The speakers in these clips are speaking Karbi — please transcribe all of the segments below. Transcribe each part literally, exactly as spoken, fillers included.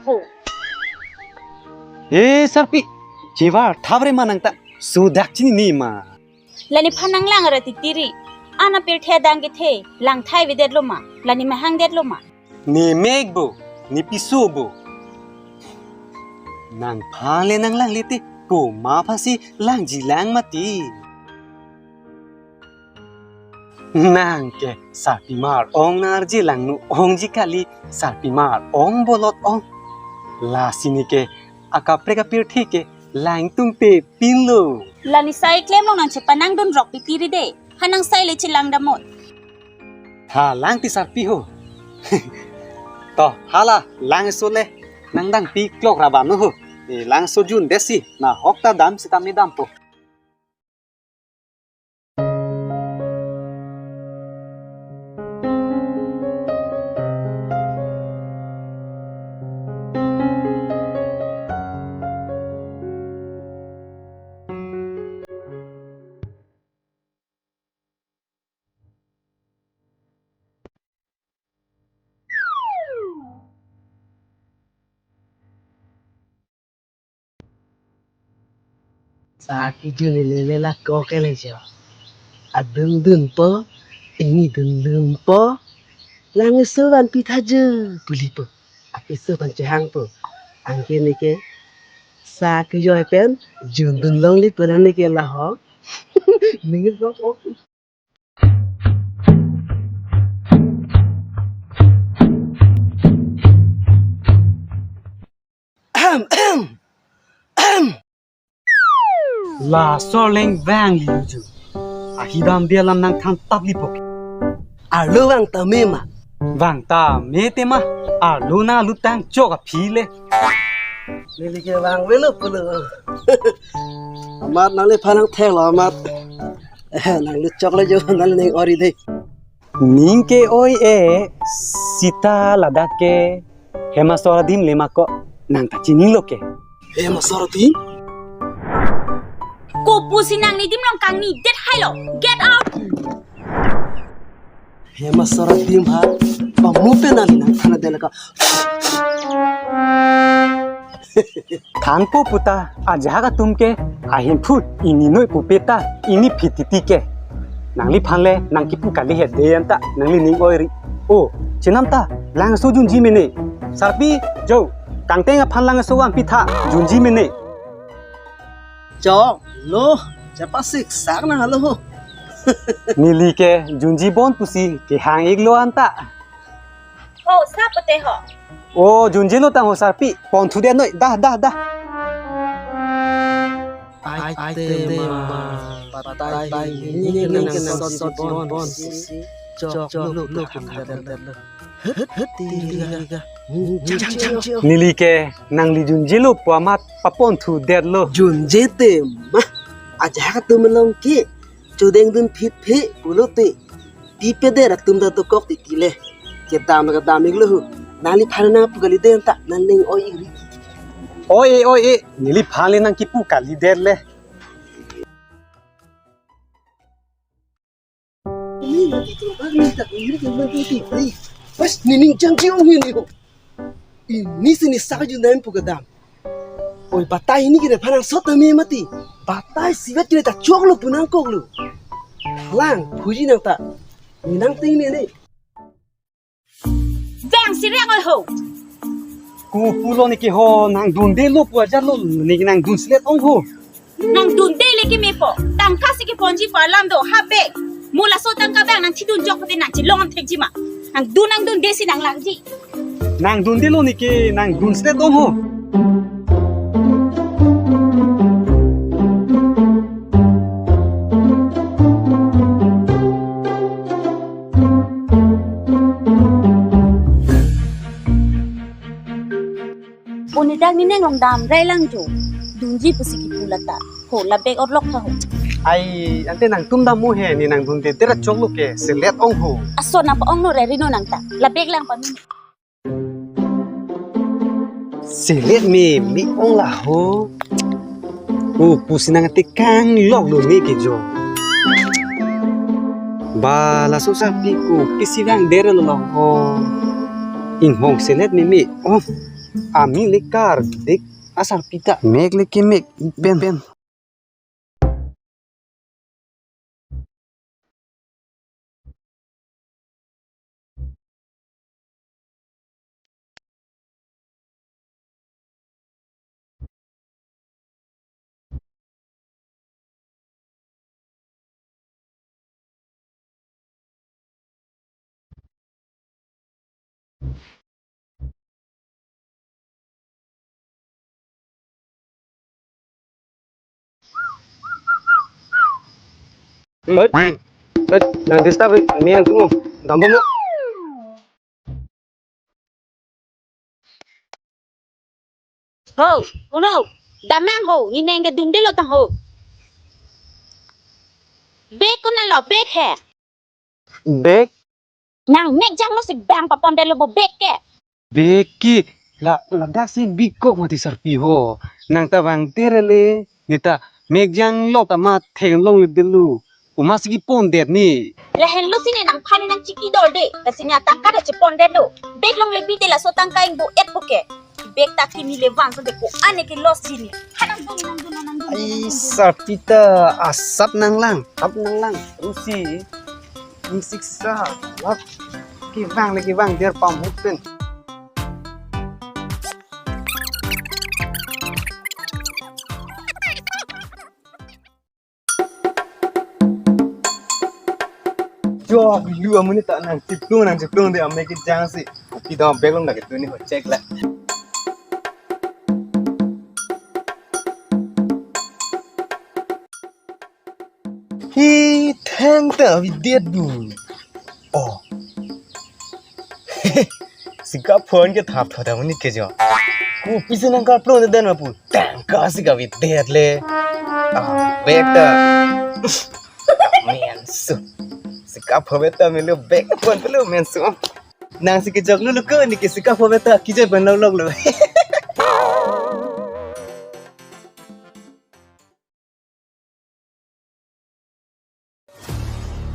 Ho. Eh, sarpi, chevar thavre ma nang ta, sudak chinine ma. La nephan nanglang ra titiri. An apirthe adang kethe, lang thai avedetlo ma, la ne mahang detlo ma. Ne mek bo, ne piso bo. Nangphan le nanglangle te, komat aphansi langji lang mati. Nang ke sarpimar ong nang arje langno ongji kali, sarpimar ong bolot ong. Lasi ne ke akaprek apirthe ke langtungte pinlo. La ne sai klemlong nangchepanangdun rok pitiri de. Ha nang sai le chelang damnon. Ha lang ti sarpi ho. To, hala, langso le. Nang dang pi klok ra bam ho. Eh, langso jun desi. Nahok ta dam sitame dampo. Sa kijun lele la ko ke le jo. Adun dunpo, ingni dundunpo. Langso vanpi tha jo, pulipo. Apiso vanchehangpo. Anke ne ke sa kejoi pen jun dun longle pu la ne ke lahok. Ning ko ko. Ahem, ahem, ahem. Laso arleng vangli ju. Ahidam dia lam nangthan tapli pok. Arlo vang tame ma. Vang tame te ma. Arlo nang lutang chok aphi le. Neli ke vang velo pulo. Amat nangliphan nangthelo amat. Eh, nanglut chok le jo, nangli ning ori de. Ning ke oi e, sita ladak ke. Hem asor adim le ma ko, nang ta chinilo ke. Hem asor adim? Kopusi nang ne adim along kangni det hailo. Get out! Hem asor adim ha, pamu pen nangli nangthan det le ko. Thanpo puta, ajahak atum ke, ahemphu, ingni noi pupe ta, ingni phit titi ke. Nangliphan le, nang kipu kali he de anta, nangli ning oi ri. O, chenam ta, langso junji mene. Sarpi, jo, kangteng aphan langso vanpi tha, junji mene. Chok, lo, chepasik sak nang halo ho. Neli ke, junji bon pusi, kehang iklo anta. Ho, sa pute ho. O, junjelo tang ho sarpi. Pon thu det noi. Dah, dah, dah. Ai, ai, te ma, batai, batai, ini, ini, ini, ini, sot, sot, bon, bon, si, si, chok, luk, luk, ham, der, der, der. Hut, hut, ti, ga, ga. Hu, chang, chang, chang, chang. Neli ke, nangli junjelo pu amat, papon thu detlo. Junje te ma. Ajahak atum along ke. Chodeng dun phit phe pulote. Pi peder atum ta dokok titi le. Kedam kedam iklo ho. Nangliphan nangpu kali de anta nangning oi ri. Oi e, oi e. Neliphan le nang kipu kali det le. Pas nining jangji ong hini ho. Ini sini sakju nain pu kedam. Oi, batai ini kene phanang sot tame mati. Batai sivet kene ta choklo pu nangkoklo. Lang, phuji nang ta. Ni nang ting ne ne. Bang si reng oi ho. Ko pulo ne ke ho nang dundelo pu ajar lo ne nang dun slet ong ho. Nang dunde le ke mepo. Tangka si keponji pu alam do ha bek. Mo laso tangka bang nang chidun jok pute nang chilong thekji ma. Nang dun nang dunde si nang langji. Nang dundelo ne ke nang dun slet ong ho. Puni dak ni ning long dam rai lang jo. Dunji pusi kipu lata. Ho, labek orlok tha ho. Ai, ante nangtum dam mo he, ne nang dunde det ra choklo ke, selet ong ho. Ason nang pa-ongno re rino nang ta. Labek lang pa mi. Selet me, me ong la ho. O, pusi nang atekang loklo ne ke jo. Ba, laso sarpi ko, pisi vang der lo ho. Inghong selet me, me ong. Ami le kardik asarpi ta. Mek le kemek pen pen. Oi, oi, nang disturb mi ang tumo. Dampo mo. Ho, uno, damnang ho, ne neng ke dundelo tang ho. Bag konatlo, bag he. Bag? Nang mek janglo si bang papon detlo bo bag ke. Bag ke, la, ladak si bikok mati sarpi ho. Nang ta vang tere le, ne ta mek janglo ta ma theklongledetlo. Komat si kepon det ne. Lahenlo si ne nangphan nangchiki dorde. Lasi ne atangka ta chepon detlo. Bag longle bide laso tangka ingbo-et po ke. Bag ta kimi le vang so de ko-an ke loss si ne. Hanang dun, nang dun, nang dun, nang dun, nang dun. Ai, sarpi ta asap nanglang, ap nanglang. Usi, ning siksa, lap. Kevang le kevang der pamhut pen. Jok lu amonit ta nangchiplung nangchiplung de ame kejang si. Kopi dam bag along dak itu ni ho check la. Hi theng ta avi det bu. Oh. Sika phone ke thap thap amonit ke jo. Kopi si nangkarplung den ma pu. Tangka si kavi det le. Ah, bag ta. Menso. Sika phone ta melo bag phone pelo menso. Nang si kejok lo lo ko ne ke sika phone ta kejai ban lo lo lo.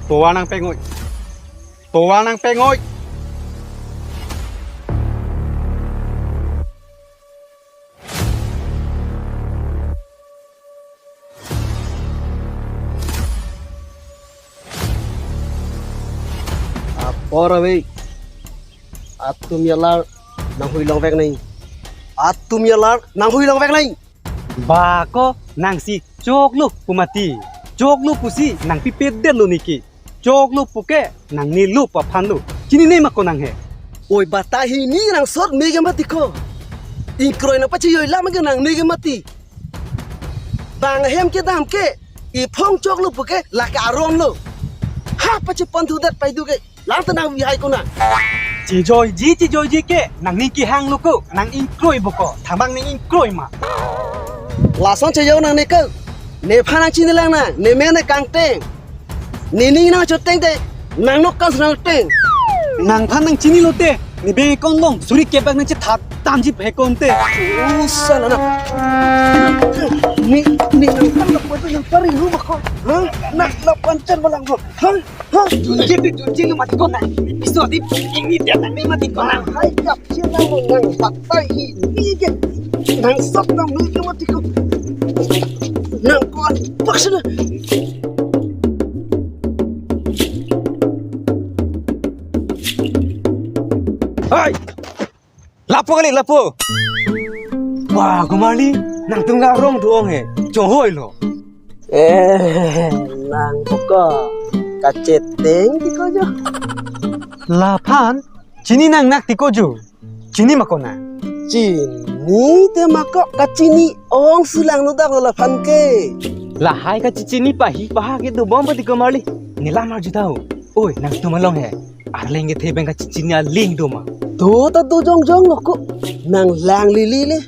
Tovar nangpeng oi. Tovar nangpeng oi. Apor ave. Atum yalar nanghui longvek nai. Atum yalar nanghui longvek nai. Ba ko nang si choklo pu mati. Choklo pusi nangpipedetlo ne ke. Choklo pu ke nangne lo pu aphan lo. Chinine ma ko nang he. Oi bata hini nang sot mega mati ko. Ingkroi nangpachejoi lam ke nangne ke mati. Bang ahem kedam ke iphong choklo pu ke lake aron lo. Ha pacheponthudet paidu ke. Lang ta nang vihai ko nang. Chejoiji, chejoiji ke, nangning kehang lo ko, nang ingkroi bo ko, thangbang ning ingkroi ma. Lason chejok nangne ko, nephan nangchinilang nang, ne men ne kangteng. Nening nangchoteng te, nang nok kan nangteng. Nangphan nangchini lote, ne bank account along, suri kebak nangchethat, tamji phe konte. Usa nana. Ni, ni nangphan nangphan nangphan ring rumah ko. Ha? Nang nangphan chen balang ko. Ha? Ha? Junjung tu junjung mati ko na. Piso di ini dia na mati ko na. Hai kap sih nang nang batai ini ke. Nang sok nang mati ko mati ko. Nang ko paksa na. Hai. Lapu kali, lapu. Wah, Komarli, nangtum ga rong do-ong he. Chonghoi lo. Eh, nang poko kacheteng ti ko jo. Laphan, chini nang nak ti ko jo. Chini ma ko na. Chini te ma ko kachini ong sulang no dak lo laphan ke. Lahai kachini pahi paha ke dobom pa ti Komarli. Ne lam arju tau. Oi, nangtum along he. Arleng kethe pen kachini aling do ma. Do ta do jongjong lo ko. Nang lang lili le.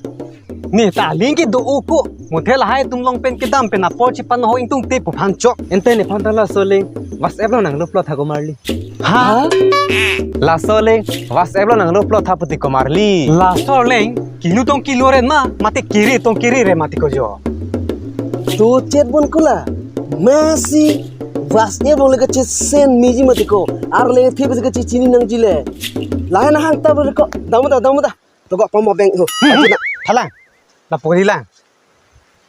Ne ta aling ke do-o ko. Mothe lahai atum along pen kedam pen apor chepan ho ingtungte pu aphan chok. Ante nephan ta laso aling WhatsApp along nanglo plot tha Komarli. Ha? Laso aling WhatsApp along nanglo plot tha pu ti Komarli. Laso aling kinu tong kilo ren ma, mate kiri tong kiri re mati ko jo. To chet bon kula. Masi WhatsApp along le kachet send meji mati ko. Arleng kethe pen kachini nangji le. Lahai nahang ta bro ko. Damu ta, damu ta. Togok pa mo beng ho. Thalang. Lapu kali lang.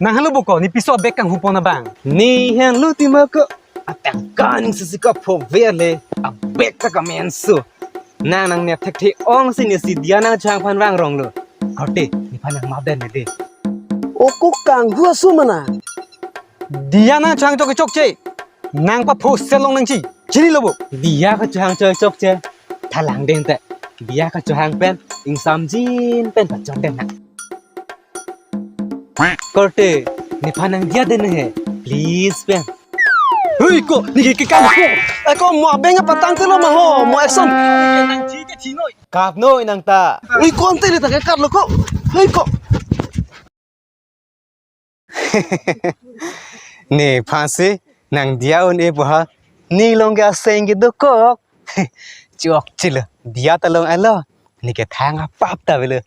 Nang henlo bo ko, ne piso bag kanghupon abang. Ne henlo ti ma ko. Atangka ning sisi ko phovele. A bag ta kamenso. Nang nangnep thekthe ongsi ne si Diya nangchohang aphan vang ronglo. Korte, nephan nang mabden ne de. O ko kanghu aso mana. Diya nangchohang chok chokche. Nang papho selong nangji. Chinilo bo. Diya kachohang chok chokche. Thalang dente. Diya kachohang pen ingsamjin pen pachon den nang. Korte, nephan nang Diya den he. Please pen. Hui ko, ne ke kanghu. Ako mo beng patangte lo ma ho, mo action. Nangji ke thinoi. Kapnoi nang ta. Ui ko ante le ta ke katlo ko. Hui ko. Nephansi nang Diya un-e pu ha. Ne long ke aseng ke dokok. Chokchelo. Diya ta long alo. Ne ke thang apap ta avelo.